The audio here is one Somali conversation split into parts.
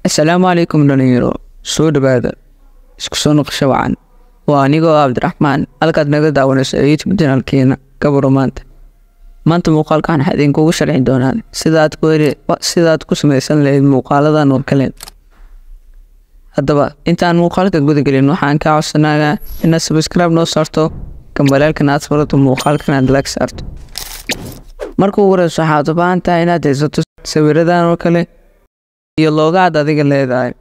Assalaamu calaykum dhalinyaro, soo dhawaada, isku soo noqosho wacan. Waa anigoo ah Cabdiraxmaan, halkaad naga daawanayso YouTube channelkeena Gabaro. Maanta muuqaalkan waxaa idinkugu sharxi doonaa sidaad ku samaysan lahayd muuqaaladan oo kale. Haddaba intaan muuqaalka guda gelin, waxaan kaa codsanayaa inaad subscribe noo saarto, gambaleelkan aad furato, muuqaalkan aad like saarto. Marka ugu horeyso, waxaad u baahan tahay inaad haysato sawiradan oo kale iyo logo aad adiga leedahay.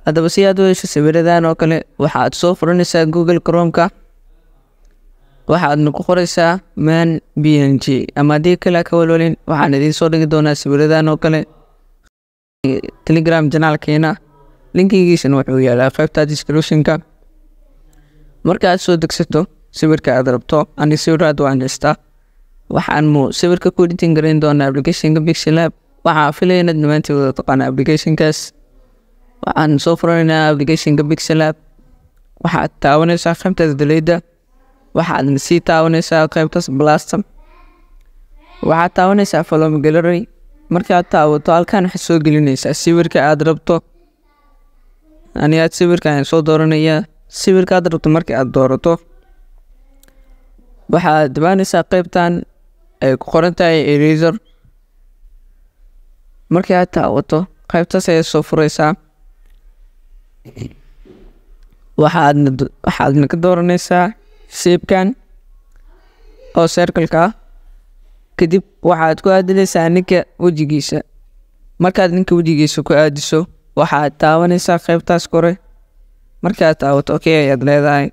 Haddaba si aad u hesho sawiradan oo kale, waxaad soo furanaysaa Google Chrome-ka, waxaadna ku qoraysaa man PNG, ama haddii kale ka walwalin, waxaan idiin soo dhigi doonaa sawiradan oo kale Telegram channelkeena, linkigiisana wuxuu yaalaa qaybta description-ka. Marka aad soo degsato sawirka aad rabto, ani sawir aad waan haystaa, waxaan mu sawirka ku editing gareyn doonaa application-ka PixelLab. Waxaan filaya inaad dhammaantiin wada taqaana application-kaas. Waxaan soo furanaynaa application-ka PixelLab. Waxaad taabanaysaa qaybtaas delete, waxaadna sii taabanaysaa qaybtaas plus-ta, waxaad taabanaysaa from gallery. Markaad taabato halkan, waxaad soo gelinaysaa sawirka aad rabto. Ani aad sawirka ayaan soo dooranayaa. Sawirka aad rabto marka aad doorato, waxaad taabanaysaa qaybtan ay ku qoran tahay eraser. Markii aad taabato, qaybtaas ayaad soo furaysaa, waxaadna ka dooranaysaa shape-kan oo circle-ka ah. Kadib waxaad ku aadinaysaa ninka wejigiisa. Markaad ninka wejigiisa ku aadiso, waxaad taabanaysaa qaybtaas kore. Markaad taabato, okay ayaad leedahay.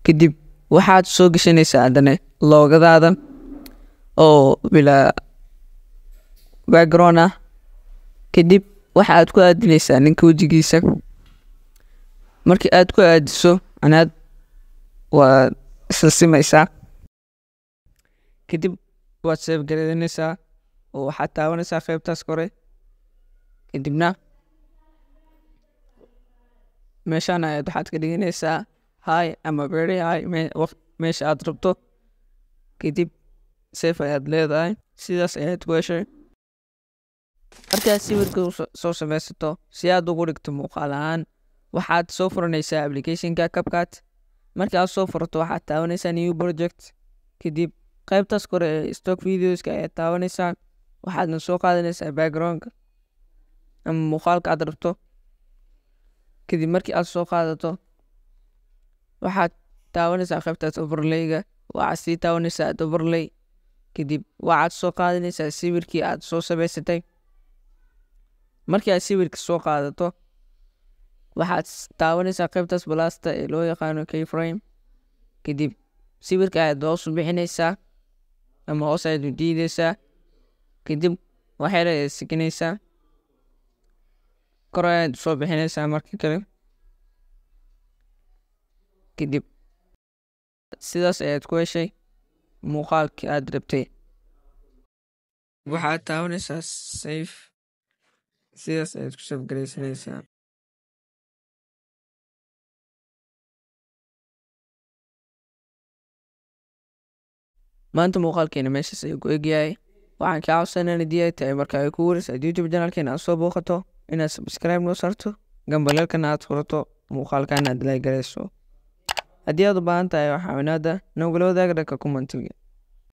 Kadib waxaad soo gashanaysaa haddana logo-daada oo bilaa background ah. Kadib waxaad ku aadinaysaa ninka wejigiisa. Markii aad ku aadiso, anaad waad isla simaysaa. Kadib waad save gareynaysaa oo waxaad taabanaysaa qaybtaas kore. Kadibna meeshaan ayaad waxaad ka dhiganaysaa high ama very high, meesha aad rabto. Kadib save ayaad leedahay. Sidaas ayaad ku heshay. Markaad sawirka soo samaysato, si aad ugu dhigto muuqaal ahaan, waxaad soo furanaysaa applicationka CapCut. Marka aad soo furato, waxaad taabanaysaa new project. Kadib qaybtaas kore ee stock videoska ayaad taabanaysaa, waxaadna soo qaadanaysaa backgroundka ama muuqaalka aad rabto. Kadib markii aad soo qaadato, waxaad taabanaysaa qaybtaas overlayga, waxaad sii taabanaysaa add overlay. Kadib waxaad soo qaadanaysaa sawirkii aad soo samaysatay. Markii aad sawirka soo qaadato, waxaad taabanaysaa qaybtaas plus-ta ee loo yaqaano keyframe. Kadib sawirka ayaad hoos u bixinaysaa ama hoos ayaad u jiidaysaa. Kadib waxyar ayaad sikinaysaa, kor ayaad soo bixinaysaa marka kale. Kadib sidaas ayaad ku heshay muuqaalkii aad rabtay. Waxaad taabanaysaa save. Sidaas ayaad ku save garaysanaysaa. Maanta muuqaalkeena meeshaas ayuu ku egyahay. Waxaan kaa codsanaa, haddii ay tahay marka ay kugu horeyso YouTube channelkeena aad soo booqato, inaad subscribe noo saarto, gambaleelkana aad furato, muuqaalkana aad like garayso. Haddii aad u baahan tahay caawinaada, nagula wadaag dhanka commentiga.